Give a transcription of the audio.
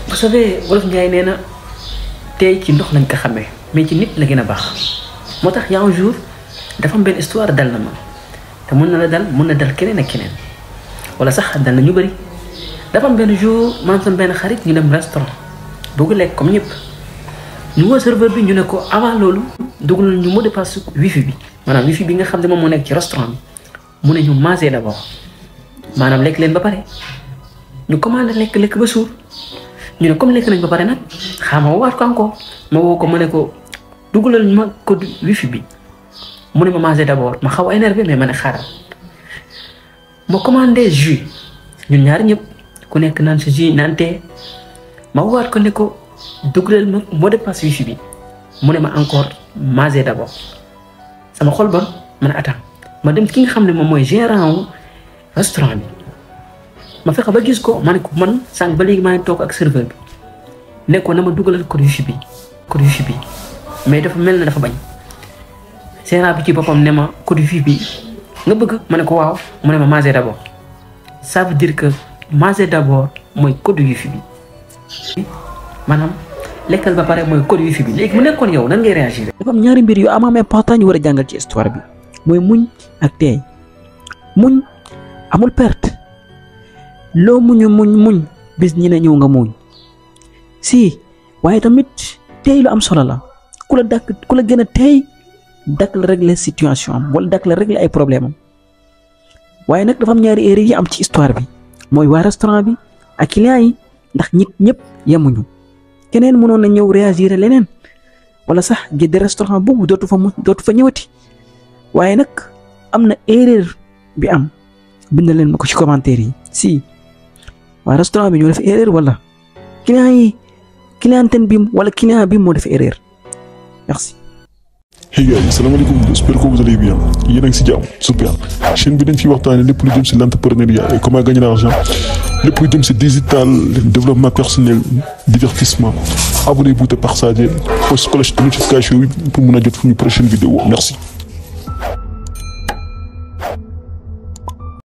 vous savez wolof Njaay nee na tey ci ndox lañ ko xamee mais ci nit la gën a baax moo tax yaa un jour dafa am benn histoire dal na ma te mën na la dal mën na dal keneen ak keneen wala sax dal na ñu bëri dafa am benn jour man sama benn xarit ñu dem restaurant bëgg lekk comme ñëpp ñu woo serveur bi ñu ne ko avant loolu dugal ñu mot de passe wifi bi maanaam wifi bi nga xam ne moom moo nekk ci restaurant bi mu ne ñu manger d'abord maanaam lekk leen ba pare ñu commandé lekk ba suur ñu ne comme lekk nañ ba pare nag xaama waat ko encore ma woo ko ma ne ko dugalal ñu ma code wifi bi mu ne ma manger d'abord ma xaw a énervé mais ma ne xaaral ma commandé jus ñun ñaar ñëpp ku nekk naan sa jus naan tee ma waat ko ne ko dugalal ma mot de passe wifi bi mu ne ma encore manger d'abord sama xol bon ma ne attends ma dem ki nga xam ne moom mooy gérant wu restaurant bi ma fexe ba gis ko ma ne ko man sànq ba léegi maa ngi toog ak serveur bi ne ko na ma dugalal code wifi bi mais dafa mel na dafa bañ gérant bi ci boppam ne ma code wifi bi nga bëgg ma ne ko waaw mu ne ma manger d'abord ça veut dire que manger d'abord mooy code wifi bi maanaam lekkal ba pare mooy code wifi bi léegi mu nekkoon yow nan ngay réagir. dafa am ñaari mbir yu am important ñu war a jàngal ci histoire bi mooy muñ ak teey muñ amul perte loo muñ bis ñi ne ñëw nga muñ si waaye tamit teey lu am solo la ku la gën a teey dakk la régler situation am wala dakk la régler ay problème am waaye nag dafa am ñaari erreur yi am ci histoire bi mooy waa restaurant bi ak client yi ndax nit ñëpp yemuñu keneen mënoon na ñëw réagir leneen wala sax gédde restaurant boobu dootu fa ñëwati waaye nag am na erreur bi am bind leen ma ko ci commentaire yi si waa restaurant bi ñoo def erreur wala clientèle bi wala client bi moo def erreur merci. Hey guys, salam alaikum, j'espère que vous allez bien. Yéen a ngi ci jàmm, super. Chaîne bi dañ fi waxtaane lépp lu jëm ci l'entrepreneuriat et comment gagner l'argent, lépp lu jëm ci digital, développement personnel, divertissement. Abonnez-vous te partagez, poste cloche de notification pour mën a jot suñu prochaine vidéo. Merci.